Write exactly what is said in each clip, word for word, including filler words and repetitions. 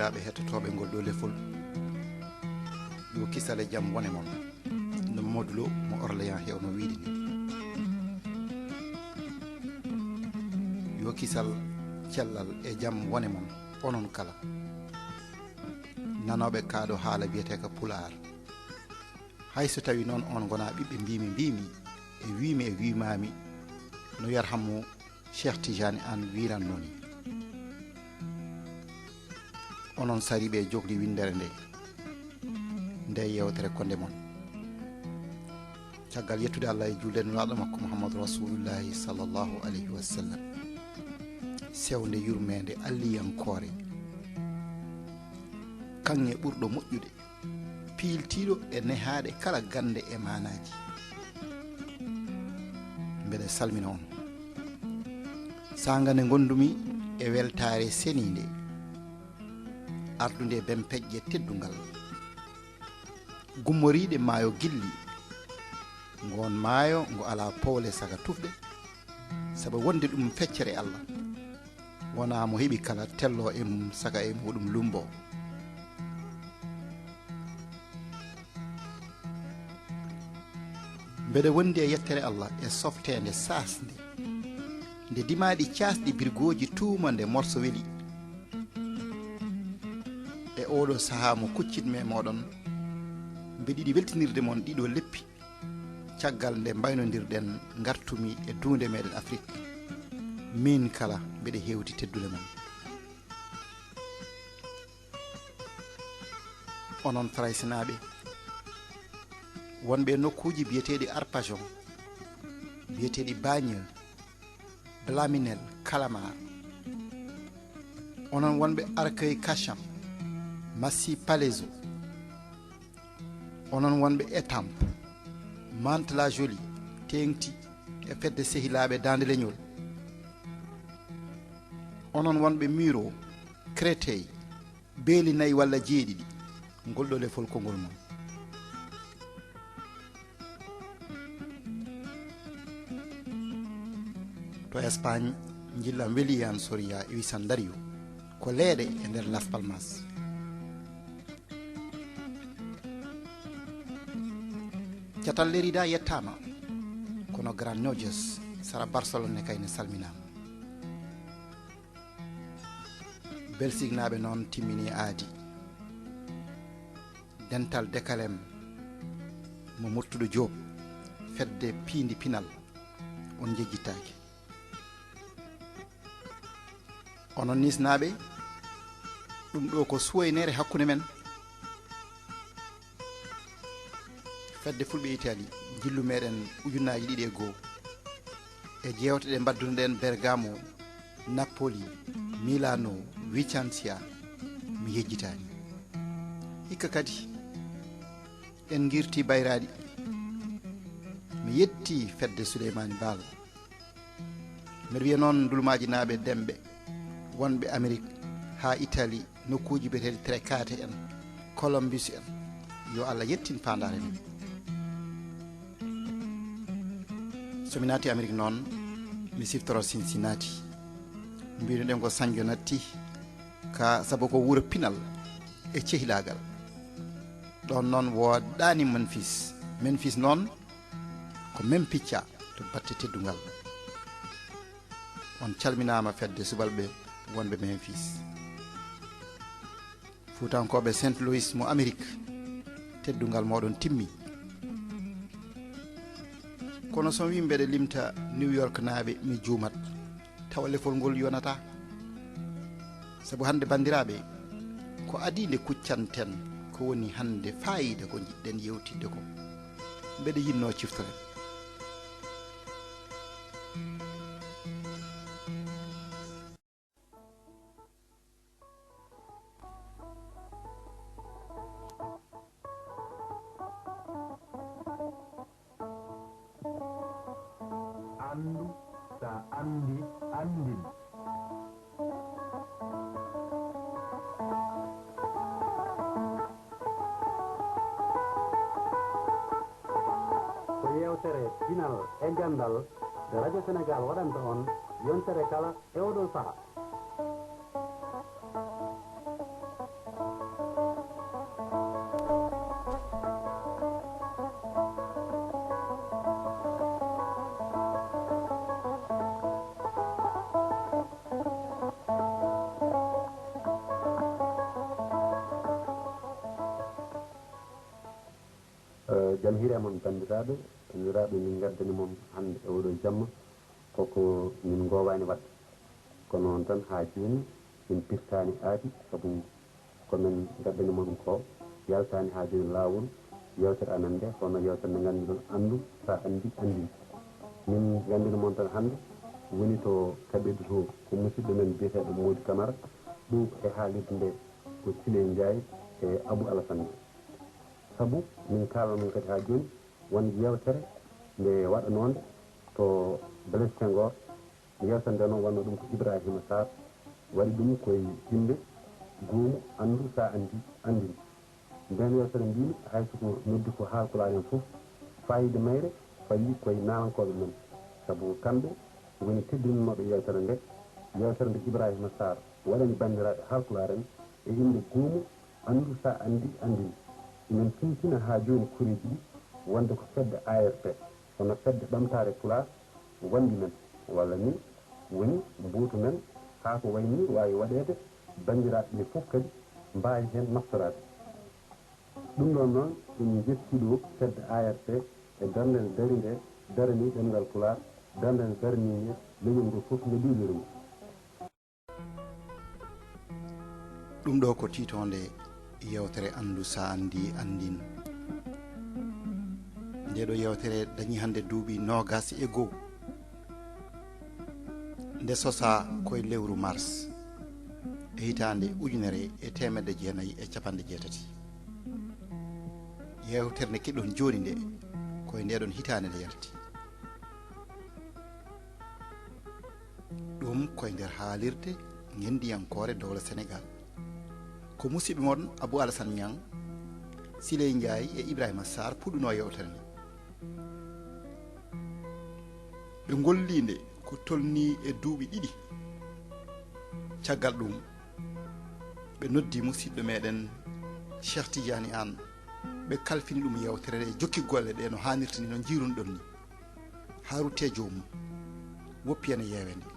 Ɓe hettotooɓe ngol ɗo lefol, yo kisal e jam wone mon. No Mamadou Lo mo Orléans hewno wiide ni. Yo kisal, cellal e jam wone mon, onon kala. Nanooɓe kaaɗo haala biyeteeka Pulaar. Hay so tawi noon on ngona ɓiɓɓe mbimi mbimi, e wimi e wimami, no yarhamu Cheikh Tidiane Anne wiranno ni. Onon sariɓe e jogli windere nde, nde yewtere ko nde mon. Caggal yettude Allah e julde nulaaɗo makko Muhammadu Rasulullahi sallallahu alayhi wa sallam, sewnde yurmeende alliyankoore, kaŋŋe ɓurɗo moƴƴude, piiltiiɗo e nehaaɗe kala gannde e maanaaji. Mbeɗa salmina on. Saanga nde ngondumi e weltaare seniinde, ardunde bempeƴƴe teddungal, gummoriiɗe maayo Gilli, ngoon maayo ngo alaa powle saka tufɗe, sabu wonde ɗum feccere Allah. Wonaa mo heɓi kala tello e mum saka e muɗum lumbo. Mbeɗa wondi e yettere Allah e softeende saasnde, nde dimaaɗi caasɗi birgooji tuuma nde morso weli. E oɗo sahaa mo kuccinmi e moɗon, mbeɗa yiɗi weltinirde mon ɗiɗo leppi, caggal nde mbaynondirɗen ngartumi e duunde meɗen Afrik, min kala mbeɗa hewti teddude mon. Onon Faraysinaaɓe wonɓe e nokkuuji biyeteeɗi Arpajon, biyeteeɗi Bagneux, Blaminel, Calamar, onon wonɓe Arcueil Cachan, Massy Palaiseau, onon wonɓe Étampes, Mantes-la-Jolie, teeŋti e fedde sehilaaɓe Daande Leñol, onon wonɓe Muro, Créteil, beeli nayi walla jeeɗiɗi, ngol ɗo lefol ko ngol mon. To Espagne, njillam weli e an Soria e Wisan Dario, ko leeɗe e nder Las Palmas. Catal Lerida yettaama, kono Granollers, sara Barcelone ne kay ne salminaama. Belsiknaaɓe noon timmini aadi. Dental Dekalem mo Murtuɗo Joob, fedde piindi pinal, on njejjitaaki. Onon Niisnaaɓe, ɗum ɗo ko suwaynere hakkunde men. Fedde Fulɓe Itali, njillu meɗen ujunnaaji ɗiɗi e goo. E jeewte ɗe mbaɗdunoɗen Bergamo, Napoli, Milano, Vicenza, mi yejjitaani. Hikka kadi, en ngirti bayraaɗi. Mi yetti fedde Suleymaani Baal. Mbeɗa wiya noon Ndulmaaji naaɓe Demɓe wonɓe Amerik haa Itali, nokkuuji biyeteeɗi Trecate en, Columbus en, yo Allah yettin faandaare men. So mi naati Amerik noon, mi siftoro Cincinnati. Mbiynoɗen ko sañjo natti ka, sabu ko wuro pinal e cehilaagal. Ɗoon noon woodaani Memphis. Memphis noon ko men picca to batte teddungal. On calminaama fedde subalɓe wonɓe Memphis. Fuutankooɓe Saint Louis mo Amerik, teddungal mooɗon timmi. Kono so mi mbeɗa limta New York naaɓe, mi juumat, tawa lefol ngol yonataa. Sabu hannde, banndiraaɓe, ko adii nde kuccanten, ko woni hannde faayiida ko njiɗɗen yewtidde ko. Mbeɗa yinnoo ciftoren. Anndu, sa anndi, anndin. Ko yeewtere pinal e ganndal nde Radio Sénégal waɗanta on yontere kala e oɗo saha. Eh, jam hiire mon, banndiraaɓe. Banndiraaɓe, min ngaddani mon hannde e oɗo jamma koko min ngoowaani waɗde. Kono noon tan, haa jooni min pirtaani aadi, sabu ko min ngaddani mon ko yaltaani haa jooni laawol. Yeewtere amen nde, hono yeewtere nde ngannduɗon, anndu sa anndi anndin. Min nganndini mon tan hannde woni to Kaɓedu to, ko musidɗo men biyeteeɗo Mody Camara, ɗo e haalirde nde ko Siley Njaay e Abou Alassane. Sabu min kaalano kadi haa jooni won yeewtere nde waɗanoonde to Blaise Senghor. Yeewtere nde noon wonno ɗum ko Ibrahima Sarr waɗi ɗum koye innde Goomu anndu sa anndi anndin. Nden yeewtere mbimi hay so ko noddi ko haalpulaar en fof, fayida mayre fawii koye naalankooɓe men. Sabu kamɓe woni teddinanooɓe yeewtere nde. Yeewtere nde Ibrahima Sarr waɗani banndiraaɓe haalpulaar en e innde Goomu anndu sa anndi anndin. Emin tintina haa jooni koreeji ɗi wonde ko fedde A R P, kono fedde ɓamtaare pulaar wonndi men, walla ni woni mbuutu men, haa ko wayi ni waawi waɗeede banndiraaɓe ɓe fof kadi mbaawi heen naftoraade. Ɗum ɗoon noon, en njettii ɗo fedde A R P e darnde nde dari nde, daranii ɗemngal pulaar, darnde nde daranii nde leñol ngol fof nde duuliri nde. Ɗum ɗo ko tiitoonde yeewtere Anndu sa anndi anndin. Nde ɗo yeewtere dañi hannde duuɓi noogas e goo. Nde sosaa ko e lewru mars e hitaande ujunere e teemedde jeenayi e capanɗe jeetati. Yeewtere nde keɗon jooni nde, ko e nde ɗon hitaande nde yalti. Ɗum ko e nder haalirde ngenndiyankoore dowla Senegaal. Ko musidɓe mon Abou Alassane Niang, Siley Njaay e Ibrahima Sarr puɗɗunoo yeewtere nde. Ɓe ngollii nde ko tolnii e duuɓi ɗiɗi. Caggal ɗum, ɓe noddi musidɗo meɗen Cheikh Tidiane Anne, ɓe kalfini ɗum yeewtere nde, jokki golle ɗe no haanirta ni, no njiirunoɗon ni. Haa ruttee joomum, woppi en e yeewe nde.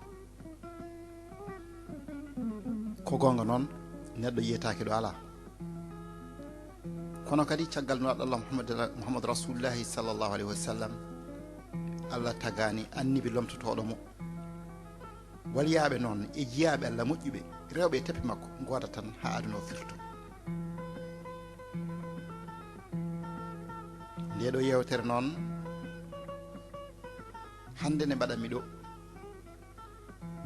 Ko goonga noon, neɗɗo yiyetaake ɗo alaa. Kono kadi, caggal Nulaaɗo Allah Muhammad, Muhammad Rasulullahi sallallahu alayhi wa sallam, Allah tagaani annabi lomtotooɗo mo. Waliyaaɓe noon e jiyaaɓe Allah moƴƴuɓe, rewɓe e teppe makko, ngoodata tan haa aduna o firto. Nde ɗo yeewtere noon, hannde nde mbaɗanmi ɗo,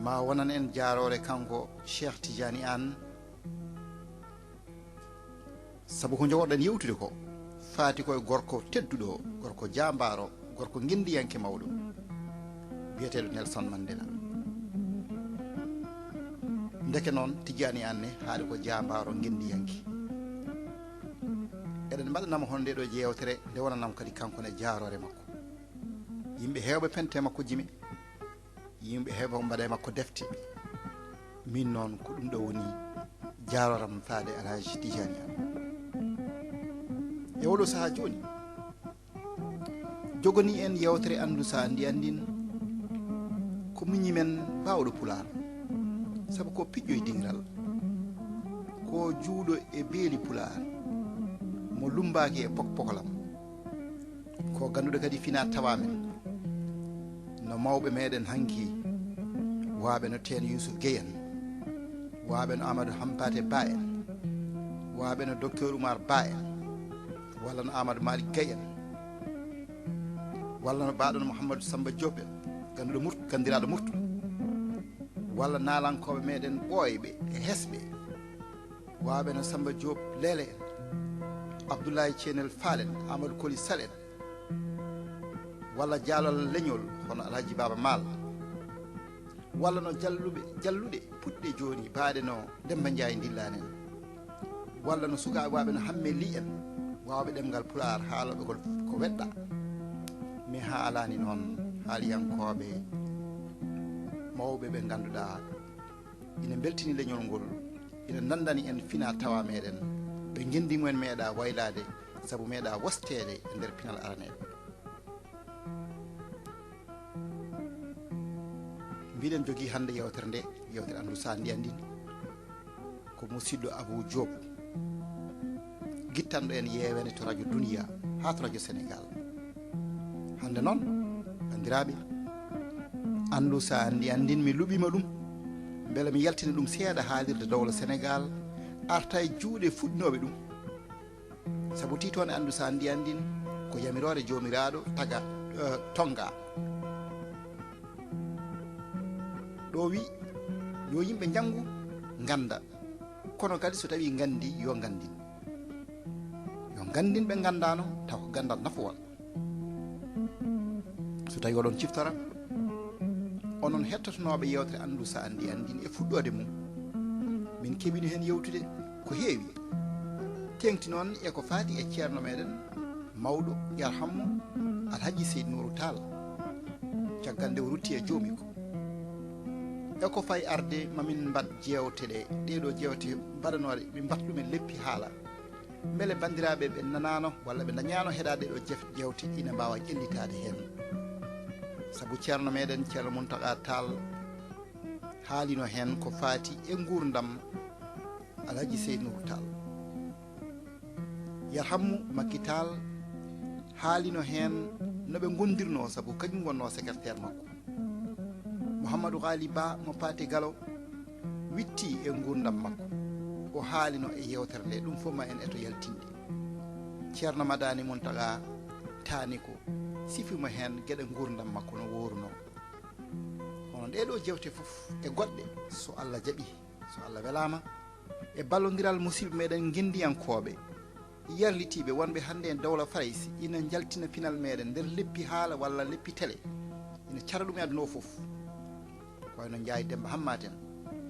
ma wonan en jaaroore kanko Cheikh Tidiane Anne, sabu ko njogoɗen yewtude ko faati koye gorko tedduɗo, gorko jaambaaro, gorko ngenndiyanke mawɗo, biyeteeɗo Nelson Mandela. Ndeke noon, Tidiane Anne haaɗi ko jaambaaro ngenndiyanke. Eɗen mbaɗanamo hono nde ɗo yeewtere, nde wonanamo kadi kanko ne jaaroore makko. Yimɓe heewɓe pente makko jime. Yimɓe heɓa mbaɗa e makko defte. Min noon, ko ɗum ɗo woni jaarooram faade Alhaji Tijani Anne. E oɗo sahaa jooni, joganii en yeewtere Anndu so a anndi anndin, ko muññi men baawɗo Pulaar, sabu ko piƴƴo e diŋiral, ko juuɗo e beeli Pulaar, mo lummbaaki e pokpokolam. Ko gannduɗo kadi fina tawa men, no mawɓe meɗen hanki, waaɓe no Teen Yusuf Gey en, waaɓe no Amadou Hampate Ba en, waaɓe no Docteur Oumar Ba en, walla no Amadou Malick Gey en, walla no baaɗo no Mouhamadou Samba Diop en, gannduɗo Murt-, ganndiraaɗo Murtu, walla naalankooɓe meɗen ɓooyɓe e hesɓe, waaɓe no Samba Diop Leele en, Abdoulaye Thienel Fall en, Amadou Koli Sall en, walla jaalal leñol hono Alhaji Baba Maal, walla no jalluɓe, jalluɗe puɗɗe jooni, baaɗe no Demba Ndiaye Ndillane en, walla no sukaaɓe waaɓe no Hamme Ly en, waawɓe ɗemngal Pulaar, haalooɓe ngol ko weɗɗa. Mi haalaani noon haaliyankooɓe mawɓe ɓe ngannduɗaa ina mbeltini leñol ngol, ina nanndani en fina tawa meɗen, ɓe ngenndi mumen meeɗa waylaade, sabu meeɗa wosteede e nder pinal araneeɓe. Mbiɗen jogii hannde yeewtere nde, yeewtere Anndu so a anndi anndin. Ko musidɗo Abou Diop, gittanɗo en yeewere to Radio Dunia. haa to Radio Sénégal. Hannde noon, banndiraaɓe, anndu so a anndi anndin, mi luɓiima ɗum, mbele mi yaltina ɗum seeɗa haalirde Dowla Sénégal, arta e juuɗe fuɗnooɓe ɗum. Sabu tiitoonde anndu so anndi anndin ko yamiroore Joomiraaɗo taga, eh, tonga. Ɗo wi, yo yimɓe njanngu, ngannda. Kono kadi so tawii nganndi, yo nganndin. Yo nganndin ɓe nganndaano, taw ko ganndal nafowal. So tawii oɗon ciftora, onon hettotonooɓe yeewtere Anndu so anndi anndin e fuɗɗoode mum, min keɓino heen yewtude ko heewi. Teeŋti noon e ko faati e ceerno meɗen mawɗo, yarhammo, Alhaji Seydi Nuuru Taal, caggal nde o rutti e joomiiko. E ko fayi arde, ma min mbaɗ jeewte ɗe, ɗeɗo jeewte mbaɗanooɗe, min mbaɗ ɗum e leppi haala. Mbele banndiraaɓe ɓe nanaano walla ɓe ndañaano heɗaade ɗeɗo jef-, jeewte ina mbaawa ƴellitaade heen. Sabu ceerno meɗen, Ceerno Muntaga Taal, haalino heen ko faati e nguurndam Alhaji Seydi Nuuru Taal. Yarhammu Makki Taal haalino heen no ɓe ngondirnoo, sabu kañum wonnoo secrétaire makko. Mouhamadou Ghali Ba mo Paate Galo witti e nguurndam makko. O haalino e yeewtere nde, ɗum fof ma en eto yaltinde. Ceerno Madani Muntaga Taani ko sifimo heen geɗe nguurndam makko no woorunoo. Kono ɗeɗo jeewte fof e goɗɗe, so Allah jaɓi, so Allah welaama, e ballondiral musidɓe meɗen ngendiyankooɓe, yarlitiiɓe wonɓe hannde e dowla Farayse, ina njaltina pinal meɗen nder leppi haala walla leppi tele, ina cara ɗum e aduna o fof. Ko wayno Njaay Demba Hammaat en,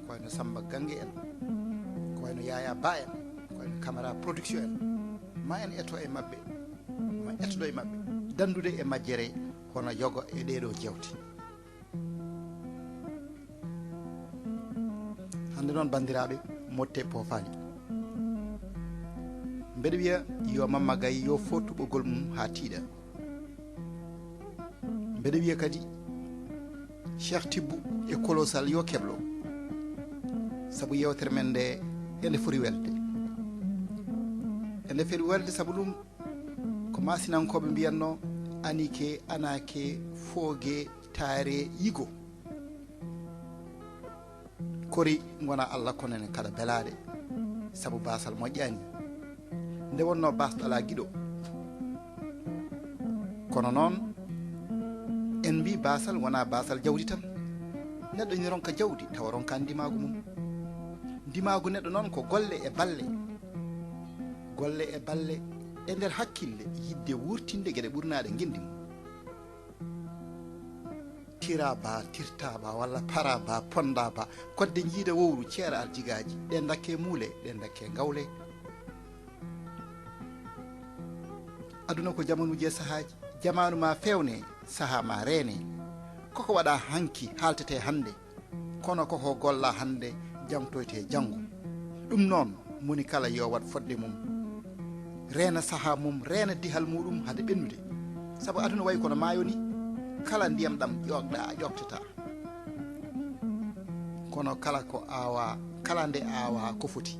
ko wayno Samba Gange en, ko wayno Yaya Ba en, ko wayno Camara Production en. Ma en eto e maɓɓe, ma ettodo e maɓɓe, danndude e majjere hono yogo e ɗeɗo jeewte. Hannde noon, banndiraaɓe, motte poofaani. Mbeɗa wiya yo Mamma Gaye yo fo tuɓogol mum haa tiiɗa. Mbeɗa wiya kadi Cheikh Tibbu e Kolosal yo keblo. Sabu yeewtere men nde, ende foti welde. Ende foti welde sabu ɗum ko Maasinankooɓe mbiyatno, anike, anake, fooge, taare, yigo. Kori ngona Allah, kono ene kaɗa belaaɗe, sabu baasal moƴƴaani. Nde wonnoo baasɗo alaa giɗo. Kono noon, en mbii baasal wonaa baasal jawdi tan. Neɗɗo ene ronka jawdi, tawa ronkaani ndimaagu mum. Ndimaagu neɗɗo noon ko golle e balle. Golle e balle e nder hakkille, yiɗde wuurtinde geɗe ɓurnaaɗe ngenndi mum. Tira ba, tirta ba, walla para ba, ponda ba, kodde njiida wowru, ceera aljigaaji, ɗe dakke muule, ɗe dakke ngawle. Aduna ko jamanuuji e sahaaji. Jamaanu ma feewne, sahaa ma reene. Koko waɗa hanki haaltete hannde, kono koko golla hannde jamtoyte janngo. Ɗum noon, moni kala yo waɗ fodde mum. Reena sahaa mum, reena dihal muɗum hade ɓennude. Sabu aduna wayi kono maayo ni, kala ndiyam ɗam ƴoogɗa a ƴoogtata. Kono kala ko aawa, kala nde aawa ko foti.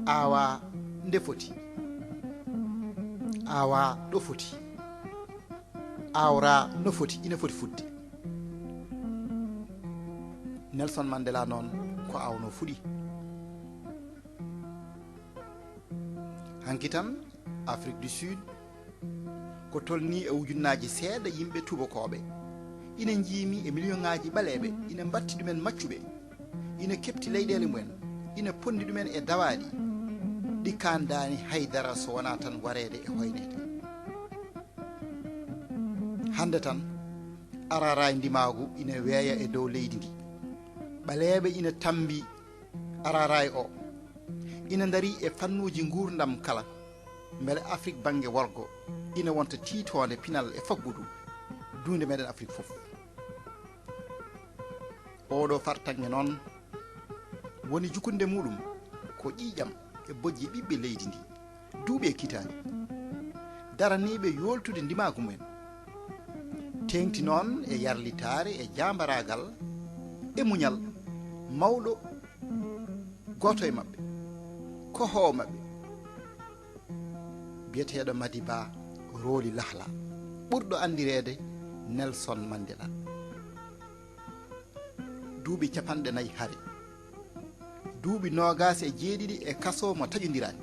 Aawa nde foti. Aawa ɗo foti. Aawra no foti, ina foti fuɗde. Nelson Mandela noon ko aawno fuɗi. Hanki tan, Afrique du Sud ko tolni e ujunnaaji seeɗa yimɓe tuubakooɓe. Ina njiimi e miliyoŋaaji ɓaleeɓe, ina mbatti ɗumen maccuɓe. Ina keɓti leyɗeele mumen, ina ponndi ɗumen e dawaaɗi, ɗi kaandaani hay dara so wonaa tan wareede e hoyneede. Hannde tan, araraay ndimaagu ina weeya e dow leydi ndi. Ɓaleeɓe ina tammbi araraay o, ina ndarii e fannuuji nguurndam kala, mbele Afrik bannge worgo ina wonta tiitoonde pinal e faggudu duunde meɗen Afrik fof. Oɗo fartaŋŋe noon woni jukunde muɗum ko ƴiiƴam e bojji ɓiɓɓe leydi ndi, duuɓi e kitaali, daraniiɓe yooltude ndimaagu mumen. Teeŋti noon e yarlitaare e jaambaraagal e muñal mawɗo gooto e maɓɓe, kohoowo maɓɓe, Biyeteeɗo Madiba Rooli Lahla, ɓurɗo anndireede Nelson Mandela. Duuɓi capanɗe nayi hare, duuɓi noogaas e jeeɗiɗi e kasoo mo taƴondiraani,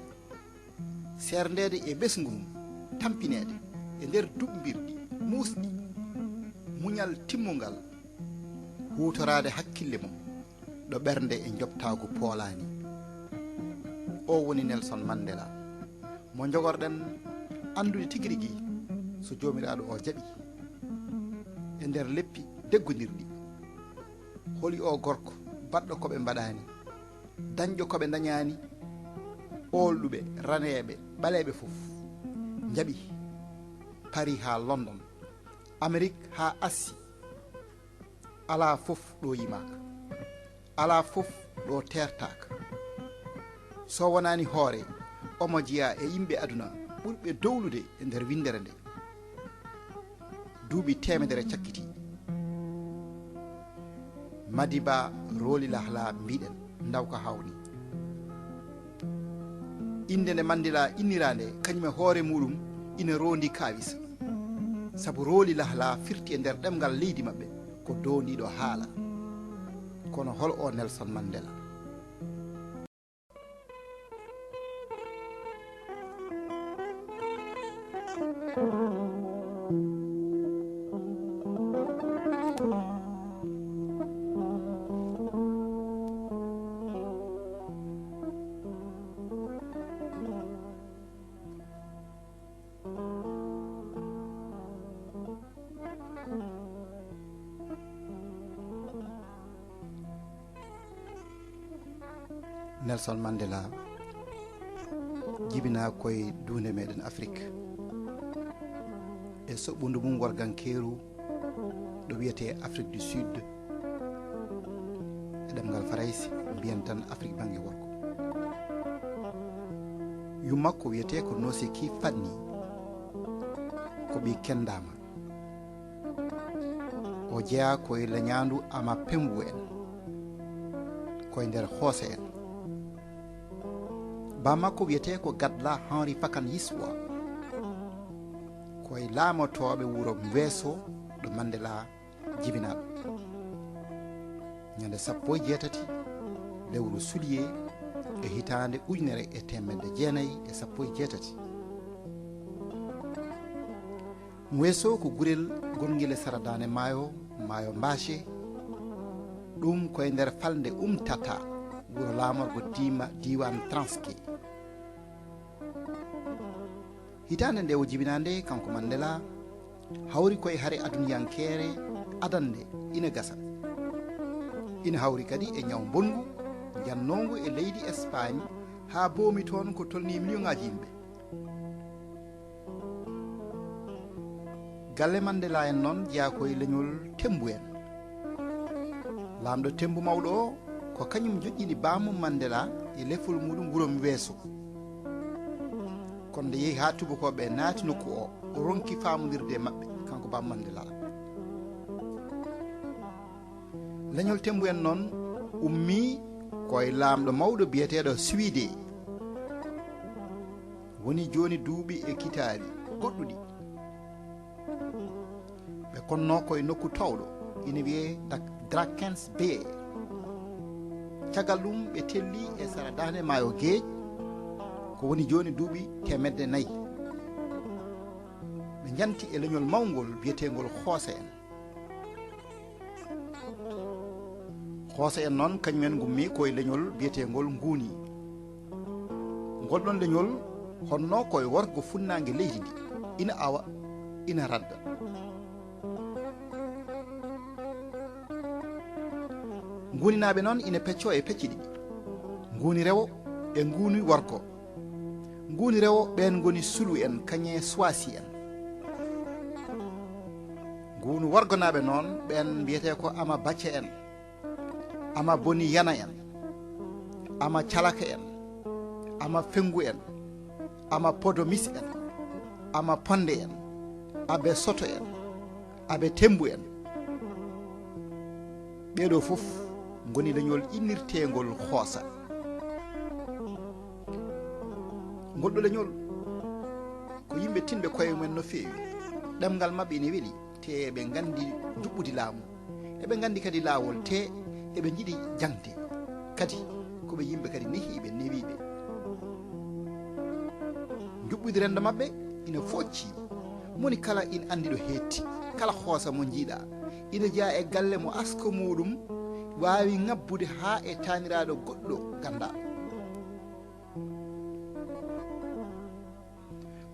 seerndeede e ɓesngu mum, tampineede e nder duɓmbirɗi muusɗi, muñal timmungal, huutoraade hakkille mum, ɗo ɓernde e njoɓtaagu poolaani. O woni Nelson Mandela, mo njogorɗen anndude tigi rigi so Joomiraaɗo o jaɓi. E nder leppi deggondirɗi, holi o gorko baɗɗo ko ɓe mbaɗaani, dañɗo ko ɓe ndañaani, oolɗuɓe, raneeɓe, ɓaleeɓe fof njaɓi, Paris haa London, Amerik haa Assi, alaa fof ɗo yimaaka, alaa fof ɗo teertaaka. So wonaani hoore, omo jeyaa e yimɓe aduna ɓurɓe dowlude e nder winndere nde. Duuɓi teemedere cakkitii. Madiba Rooli Lahla mbiɗen, ndaw ko hawni. Innde nde Mandela inniraande, kañum e hoore muɗum ina roondi kaawisa. Sabu Rooli Lahla firti e nder ɗemngal leydi maɓɓe ko doondiiɗo haala. Kono hol o Nelson Mandela? Nelson Mandela jibinaa koye duunde meɗen Afrik e soɓɓundu mum worgankeeru ɗo wiyetee Afrique du Sud, e ɗemngal Farayse mbiyen tan Afrik bannge worgo. Yummakko wiyetee ko Noseki Fanni, ko ɓii Kendama. O jeyaa ko e leñaandu Ama Pembu en, ko e nder Hoose en. Baa makko wiyetee ko Gadla Henri Fakan Yiswa, ko e laamotooɓe wuro Mweso ɗo Mandela jibinaa ɗo. Ñande sappo e jeetati lewru sulyee e hitaande ujunere e teemedde jeenayi e sappo e jeetati. Mweso ko gurel gongel e sara daande maayo, maayo Mbace. Ɗum ko e nder falnde Umtata, wuro laamorgo diima-, diiwaan Transkei. Hitaande nde o jibinaa nde, kanko Mandela, hawri ko e hare aduniyankeere adannde ina gasa. Ina hawri kadi e ñaw mbonngu jannoongu e leydi Espagne, haa boomi toon ko tolnii miliyoŋaaji yimɓe. Galle Mandela en noon jeyaa ko e leñol Tembu en. Laamɗo Tembu mawɗo o, ko kañum joƴƴini baammum Mandela e lefol muɗum wuro Mweso. Kono nde yehi haa tubakooɓe naati nokku o, o ronki faamondirde e maɓɓe, kanko baammum Mandela. Leñol Tembu en noon ummii ko e laamɗo mawɗo biyeteeɗo Suwede. Woni jooni duuɓi e kitaali goɗɗuɗi. Ɓe konnoo ko e nokku toowɗo, ina wiyee Dak-, Drakensberg. Caggal ɗum, ɓe telli e sara daande maayo geej, ko woni jooni duuɓi teemedde nayi. Ɓe njanti e leñol mawngol biyeteengol Hoose en. Hoose en noon, kañum en ngummi ko e leñol biyeteengol Nguuni. Ngol ɗon leñol honno ko e worgo funnaange leydi ndi, ina awa, ina radda. Nguuninaaɓe noon ina peccoo e pecce ɗiɗi, Nguuni rewo e Nguuni worgo. Nguuni rewo ɓeen ngoni Sulu en, kañe Swasi en. Nguuni worgonaaɓe noon, ɓeen mbiyetee ko Ama Bacce en, Ama Boni Yana en, Ama Calaka en, Ama Fengu en, Ama Podomis en, Ama Ponde en, Abe Soto en, Abe Tembu en. Ɓeeɗo fof ngoni leñol innirteengol Hoosa. Ngol ɗo leñol Ɓe tinɓe koye mumen no feewi. Ɗemngal maɓɓe ina weli, te eɓe nganndi njuɓɓudi laamu. Eɓe nganndi kadi laawol, te eɓe njiɗi jaŋde. Kadi, ko ɓe yimɓe kadi nehiiɓe, newiiɓe. Njuɓɓudi renndo maɓɓe ina foocci. Moni kala ina anndi ɗo heetti. Kala hoosa mo njiiɗa, ina jeyaa e galle mo asko muuɗum waawi ŋabbude haa e taaniraaɗo goɗɗo ganndaa.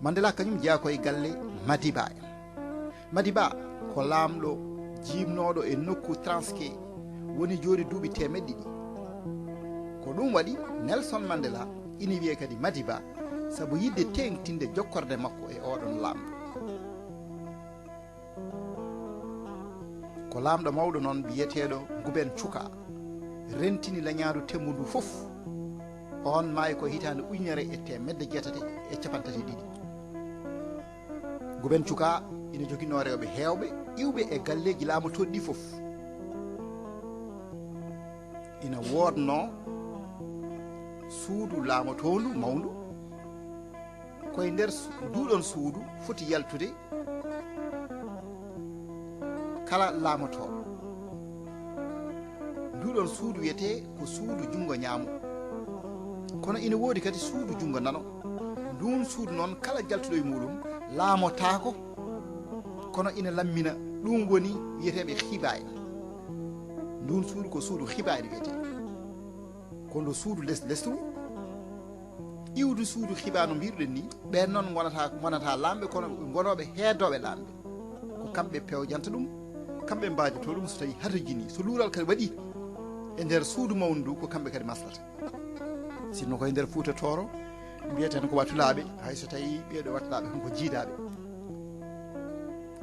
Mandela kañum jeyaa ko e galle Madiba en. Madiba ko laamɗo jiimnooɗo e nokku Transkei, woni jooni duuɓi teemeɗɗe ɗiɗi. Ko ɗum waɗi Nelson Mandela ina wiyee kadi Madiba, sabu yiɗde teeŋtinde jokkorde makko e ooɗoon laamɗo. Ko laamɗo mawɗo noon biyeteeɗo Nguben Chuka rentini leñaadu Tembo ndu fof. Oon maayi ko hitaande ujunere e teemedde jeetati e capanɗe tati e ɗiɗi. Nguben Chuka ina joginoo rewɓe heewɓe iwɓe e galleeji laamotooɗi ɗi fof. Ina woodnoo suudu laamotoondu mawndu. Ko e nder su-, nduuɗoon suudu foti yaltude kala laamotooɗo. Nduuɗoon suudu wiyetee ko suudu junngo ñaamo. Kono ina woodi kadi suudu junngo nano. Nduun suudu noon, kala jaltuɗo e muuɗum laamotaako, kono ina lammina. Ɗum woni wiyeteeɓe hiba en. Nduun suudu ko suudu hiba en wiyetee. Ko ndu suudu les lesru. Iwdu suudu hiba no mbiruɗen ni, ɓeen noon ngonata, ngonata laamɓe, kono ɓe ngonooɓe heedooɓe laamɓe. Ko kamɓe pewjanta ɗum, kamɓe mbaajotoo ɗum so tawii hatojinii. So luural kadi waɗii e nder suudu mawndu ndu, ko kamɓe kadi maslata. Sinno ko e nder Fuuta Tooro, mbiyeten ko Watulaaɓe, hay so tawii ɓee ɗoo Watulaaɓe ko jiidaaɓe.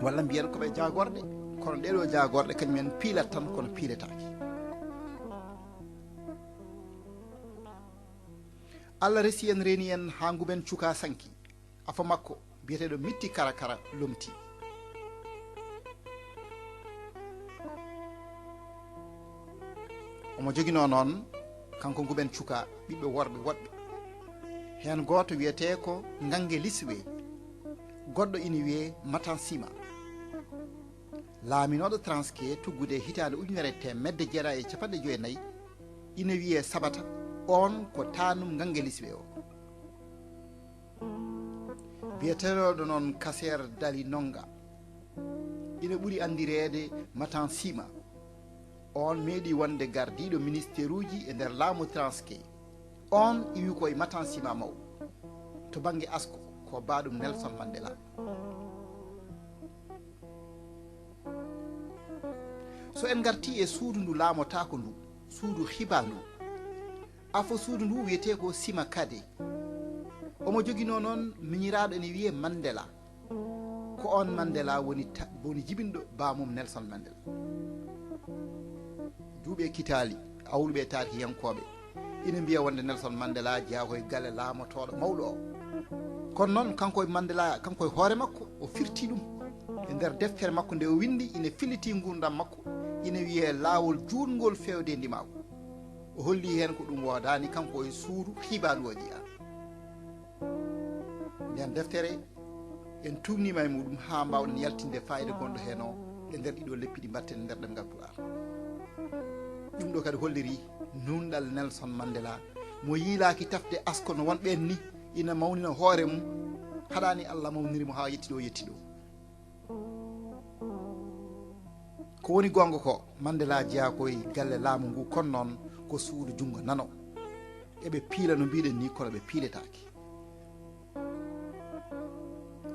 Walla mbiyen ko ɓe jaagorɗe, kono ɗee ɗoo jaagorɗe kañum en piilat tan, kono piiletaake. Allah resi en, reeni en haa Nguben Chuka sanki. Afo makko biyeteeɗo Mitti Kara Kara lomti. Omo joginoo noon, kanko Nguben Chuka, ɓiɓɓe worɓe woɗɓe. Heen gooto wiyetee ko Ngange Liswe, goɗɗo ina wiyee Matansima. Laaminooɗo Transkei tuggude hitaande ujunere e teemedde jeetati e capanɗe joy e nayi, ina wiyee Sabata, oon ko taanum Ngange Liswe o. Biyeteeɗo noon Kaseer Dali Nonga, ina ɓuri anndireede Matansima. Oon meeɗi wonde gardiiɗo ministeeruuji e nder laamu Transkei. Oon iwi ko e Matansima mawɗo. To bannge asko, ko baaɗum Nelson Mandela. So en ngartii e suudu ndu laamotaako ndu, suudu hiba ndu, afo suudu ndu wiyetee ko Sima Kade. Omo joginoo noon miñiraaɗo ene wiyee Mandela. Ko oon Mandela woni ta-, woni jibinɗo baamum Nelson Mandela. Duuɓi e kitaali, awluɓe e taarihiyankooɓe ina mbiya wonde Nelson Mandela jeyaa ko e galle laamotooɗo mawɗo o. Kono noon, kanko e Mandela, kanko e hoore makko, o firti ɗum. E nder deftere makko nde o winndi, ina filliti nguurndam makko, ina wiyee Laawol Juutngol Feewde Ndimaagu. O holli heen ko ɗum woodaani, kanko e suudu hiba ndu o jeyaa. Nden deftere, en tuugniima e muɗum haa mbaawɗen yaltinde faayiida gonɗo heen o e nder ɗiɗo leppi ɗi mbaɗten e nder ɗemngal Pulaar. Ɗum ɗo kadi holliri nuunɗal Nelson Mandela, mo yiilaaki tafde asko no won ɓeen ni, ina mawnina hoore mum, haɗaani Allah mawniri mo haa yetti ɗo o yetti ɗo. Ko woni goonga ko, Mandela jeyaa ko e galle laamu ngu, kono noon ko suudu junngo nano. Eɓe piila no mbiɗen ni, kono ɓe piiletaake.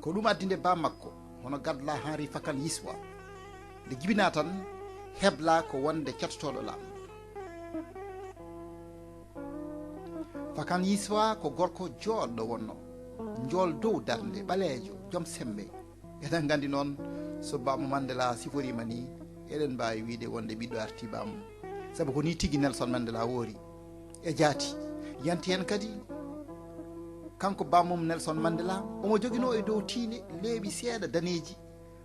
Ko ɗum addi nde baa makko, hono Gadla Henri Fakan Yiswa, nde jibinaa tan, heblaa ko wonde catotooɗo laamu. Fakan Yiswa ko gorko jooɗɗo wonno, njool dow darnde, ɓaleejo, joom semmbe. Eɗen nganndi noon, so Bammo Mandela siforiima ni, eɗen mbaawi wiyde wonde ɓiɗɗo artii bammo. Sabu ko ni tigi Nelson Mandela woori e jaati. Yanti heen kadi, kanko bammum Nelson Mandela, omo joginoo e dow tiinde leeɓi seeɗa daneeji.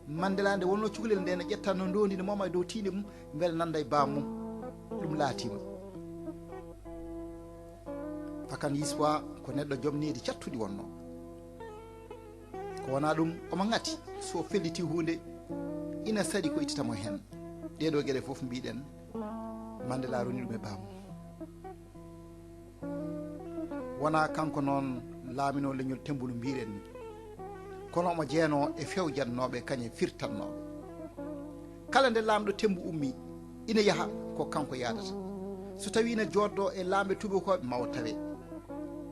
Mandela nde wonnoo cukalel nde ne ƴettanno ndoondi ne mooma e dow tiinde mum, mbele nannda e bammum. Ɗum laatiima. Fakan Yiswa ko neɗɗo joom needi cattuɗi wonnoo. Wonaa ɗum, omo ŋati, so felliti huunde, ina saɗi ko ittata mo heen. Ɗee ɗoo geɗe fof mbiɗen, Mandela roni ɗum e baamu. Wonaa kanko noon laaminoo leñol Temmbu no mbiiren ni, kono omo jeenoo e fewjannooɓe kañe firtannooɓe. Kala nde laamɗo Temmbu ummii, ina yaha ko kanko yahdata. So tawii ina jooɗdoo e laamɓe tuubakooɓe, ma o tawe.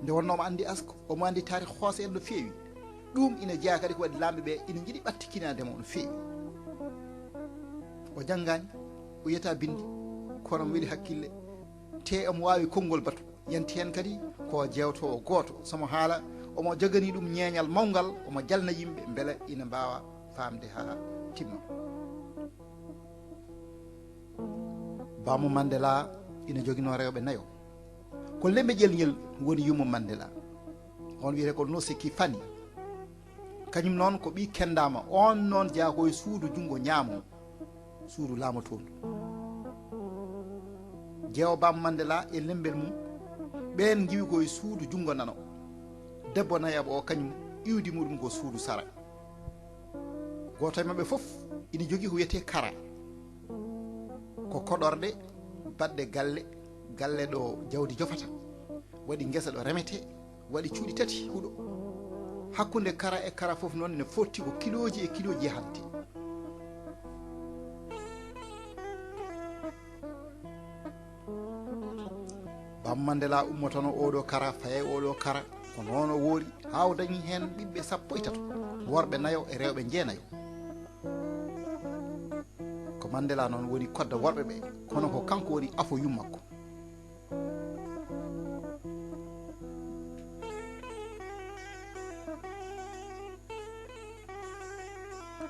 Nde wonnoo omo anndi asko, omo anndi taarih Xoosa en no feewi. Ɗum ina jeyaa kadi ko waɗi laamɓe ɓe ina njiɗi ɓattikinaade mo no feewi. O janngaani, o yiyataa binndi, kono omo weli hakkille, te omo waawi konngol batu. Yanti heen kadi ko jeewtoowo gooto, so mo haala, omo joganii ɗum ñeeñal mawngal, omo jalna yimɓe mbele ina mbaawa faamde haa timma. Baamu Mandela ina joginoo rewɓe nayo. Ko Lembe Ƴelñel woni yumma Mandela. On wiyetee ko Nosy Kifani. Kañum noon ko ɓii Kendaama, oon noon jeyaa ko e suudu junngo ñaamo, suudu laamotoondu. Jeewo Baamu Mandela e lembel mum, ɓeen ngiwi ko e suudu junngo nano. Debbo nayaɓo o, kañum iwdi muɗum ko suudu sara. Gooto e maɓɓe fof ina jogii ko wiyetee kara. Ko koɗorɗe baɗɗe galle, galle ɗo jawdi jofata, waɗi ngesa ɗo remetee, waɗi cuuɗi tati huɗo. Hakkunde kara e kara fof noon ne fotti ko kilooji e kilooji yahante. Baamu Mandela ummotono oɗo kara, faye oɗo kara, ko noon o woori, haa o dañi heen ɓiɓɓe sappo e tato, worɓe nayo e rewɓe jeenayo. Ko Mandela noon woni kodda worɓe ɓe, kono ko kanko woni afo yummakko.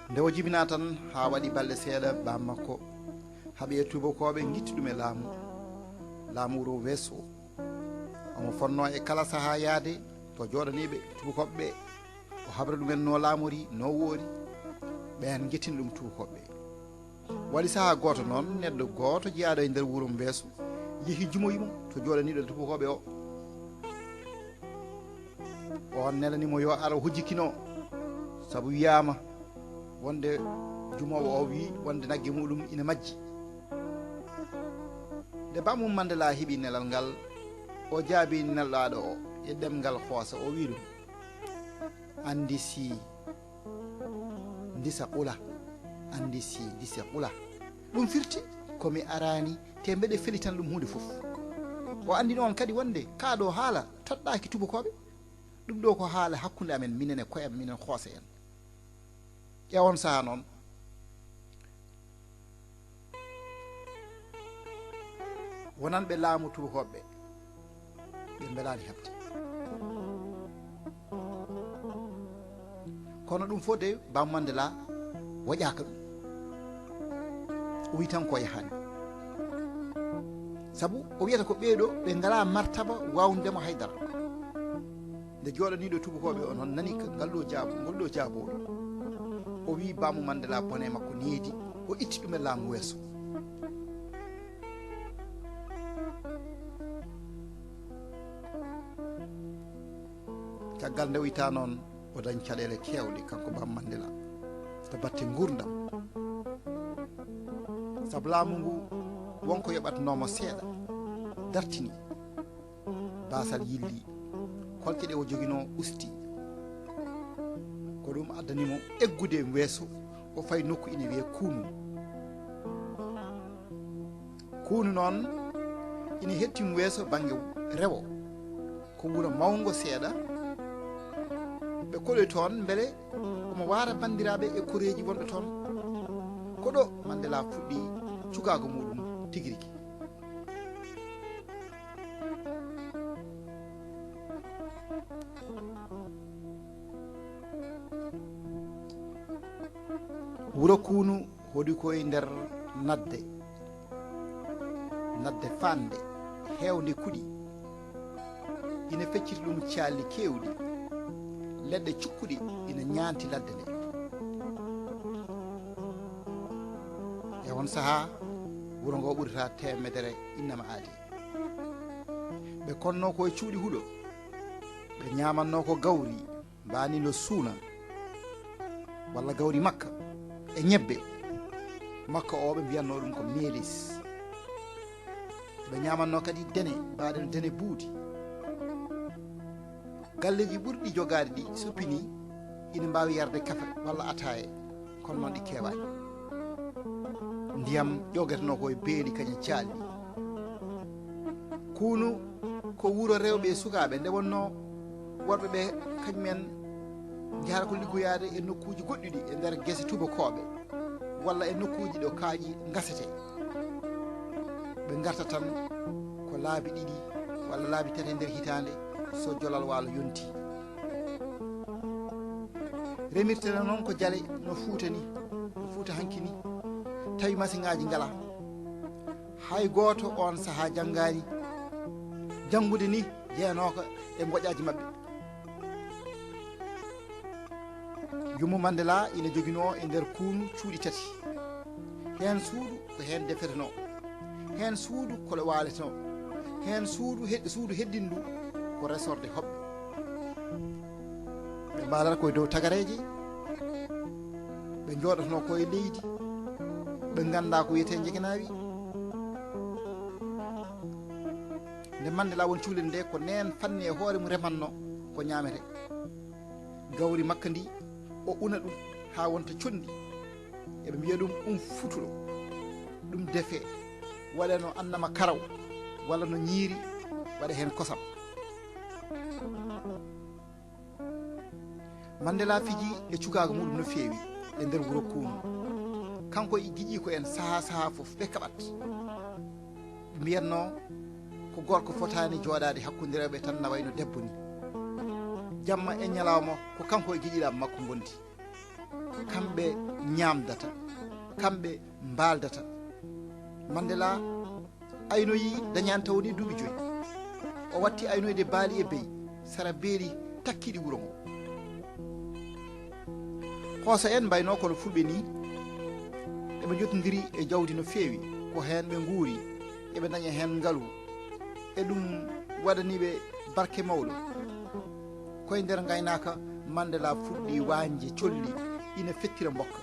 Nde o jibinaa tan, haa waɗi balɗe seeɗa, baam makko haɓi e tuubakooɓe, ngitti ɗum e laamu, laamu wuro Weso. Omo fonnoo e kala sahaa yahde to jooɗaniiɓe tuubakooɓe ɓe, o habra ɗumen no laamori, no woori, ɓeen njettini ɗum tuubakooɓe ɓe. Waɗi sahaa gooto noon, neɗɗo gooto jeyaaɗo e nder wuro Weso yehi jumoyi mo to jooɗaniiɗo tuubakooɓe o. Oon nelani mo yo ar o hujjikino, sabu wiyaama wonde jumoowo o wii wonde nagge muɗum ina majji. Nde Baamu Mandela heɓi nelal ngal, o jaabi nelɗaaɗo o e ɗemngal Xoosa, o wii ɗum, "Anndi si ndisa qula, anndi si ndisa qula." Ɗum firti ko mi araani te mbeɗe feli tan ɗum huunde fof. O anndini on kadi wonde kaa ɗo haala toɗɗaaki tuubakooɓe. Ɗum ɗo ko haala hakkunde amen, minen e koye amen, minen Xoosa en. E on sahaa noon, wonanɓe laamu tuubakooɓe ɓe, ɓe mbelaani heɓde. Kono ɗum fof de, Baamu Mandela woƴaaka ɗum. O wi tan ko yahaani. Sabu o wiyata ko ɓeeɗo ɓe ngalaa martaba waawnde mo haydara. Nde jooɗaniiɗo tuubakooɓe o noon nani ka-, ngal ɗo jaabo, ngol ɗo jaabooɗo, o wii Baamu Mandela bone makko needi, o itti ɗum e laamu Weso. Caggal nde o itta noon, o dañi caɗeele keewɗe, kanko Baamu Mandela, to batte nguurndam. Sabu laamu ngu, won ko yoɓatnoo mo seeɗa, dartini. Baasal yilli, kolce ɗe o joginoo usti. Ko ɗum addani mo eggude Weso, o fayi nokku ina wiyee Kuunu. Kuunu noon ina hetti Weso bannge rewo. Ko wuro mawngo seeɗa. Ɓe koɗoyi toon mbele omo waara banndiraaɓe e koreeji wonɓe toon. Ko ɗo Mandela fuɗɗi cukaagu muɗum tigi rigi. Wuro Kuunu hoɗi ko e nder nadde, nadde faande, heewnde kuɗi. Ina fecciti ɗum caalli keewɗi, leɗɗe cukkuɗe ina ñaanti ladde nde. E on sahaa, wuro ngo ɓurata teemedere innama aadi. Ɓe konnoo ko e cuuɗi huɗo, ɓe ñaamannoo ko gawri, mbaani no suuna. walla gawri makka e ñebbe. Makka o, ɓe mbiyatno ɗum ko melis. Ɓe ñamatno kadi dene, mbaɗen dene buudi. Galleeji ɓurɗi jogaade ɗi, so pini, ina mbaawi yarde kafe walla ataaye, kono noon ɗi keewaani. Ndiyam ƴogeteno ko e beeli kañum caali. Kuunu ko wuro rewɓe e sukaaɓe, nde wonno worɓe ɓe kañumen njahata ko liggoyaade e nokkuuji goɗɗuɗi e nder gese tubakooɓe walla e nokkuuji ɗo kaaƴi ngasete. Ɓe ngarta tan ko laabi ɗiɗi walla laabi tati e nder hitaande, so jolal waalo yonti. Remirteno noon ko jale no Fuuta ni, no Fuuta hanki ni, tawi masiŋaaji ngala. Hay gooto oon sahaa janngaani. Janngude ni jeyanooka e ngoƴaaji maɓɓe. Yummo Mandela ina joginoo e nder kuunu cuuɗi tati. Heen suudu ko heen defetenoo, heen suudu ko waaletenoo, heen suudu he-, suudu heddindu ko resorde hoɓɓe. Ɓe mbaalata ko e dow tagareeje, ɓe njooɗotonoo ko e leydi, ɓe nganndaa ko wiyetee njegenaawi. Nde Mandela woni cukalel nde, ko neen fanni e hoore mum rematno ko ñaamete. Gawri makka ndi, o una ɗum haa wonta conndi. Eɓe mbiya ɗum um futuɗo. Ɗum defe, waɗe no annama karaw, walla no ñiiri, waɗe heen kosam. Mandela fiji e cukaagu muɗum no feewi e nder wuro Kuunu. Kanko e giƴiiko en sahaa sahaa fof ɓe kaɓat. Ɓe mbiyatno ko gorko fotaani jooɗaade hakkunde rewɓe tan na wayno debbo ni. Jamma e ñalawma ko kanko e giƴiraaɓe makko ngondi. Kamɓe ñaamdata, kamɓe mbaaldata. Mandela aynoyi dañaani taw ni duuɓi joyi. O watti aynoyde baali e beyi, sara beeli takkiiɗi wuro ngo. Hoosa en mbayno kono fulɓe ni, eɓe njotondiri e jawdi no feewi, ko heen ɓe nguuri, eɓe ndaña heen ngalu. E ɗum waɗani ɓe barke mawɗo. Koye nder ngaynaaka, Mandela fuɗɗi waañde colli, ina fettira mbokka.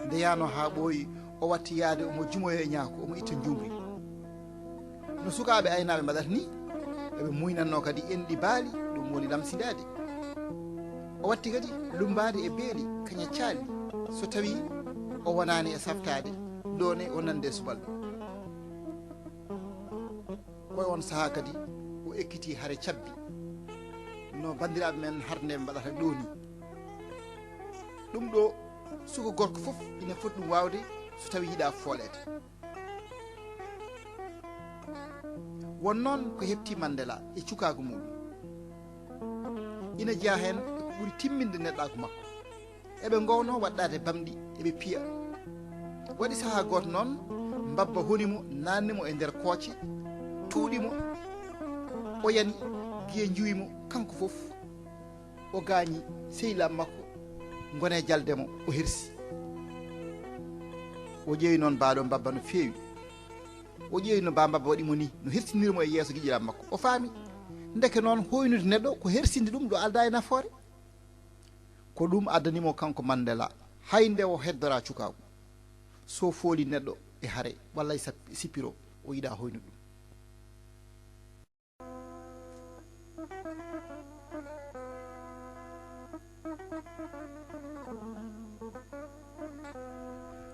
Nde yaano haa ɓooyi, o watti yaade omo jumoya e ñaako, omo itta njuumri. No sukaaɓe aynaaɓe mbaɗata ni, eɓe muynatno kadi enɗi baali, ɗum woni lamsindaade. O watti kadi lummbaade e beeli, kaña caali, so tawi o wonaani e saftaade, ɗo ne o nande e subalɓe. Ko e on sahaa kadi o ekkitii hare cabbi, no banndiraaɓe men harndeeɓe mbaɗata ɗo ni. Ɗum ɗo, suka gorko fof ina foti ɗum waawde so tawi yiɗaa fooleede. Won noon ko heɓti Mandela e cukaagu muɗum. Ina jeyaa heen e ko ɓuri timminde neɗɗaagu makko. Eɓe ngoownoo waɗɗaade bamɗi, eɓe piya. Waɗi sahaa gooto noon, mbabba honi mo, naanni mo e nder kooce, tuuɗi mo, o yani, giye njuwi mo, kanko fof. O gaañi sehilaaɓe makko, ngoni e jalde mo, o hersi. O ƴeewi noon baaɗo mbabba no feewi. O ƴeewi no ba mbabba waɗi mo ni, no hersiniri mo e yeeso giƴiraaɓe makko. O faami, ndeke noon hoynude neɗɗo ko hersinde ɗum ɗo aldaa e nafoore. Ko ɗum addani mo kanko Mandela, hay nde o heddoraa cukaagu. So fooli neɗɗo e hare, walla e sap-, sippiro, o yiɗaa hoynude ɗum.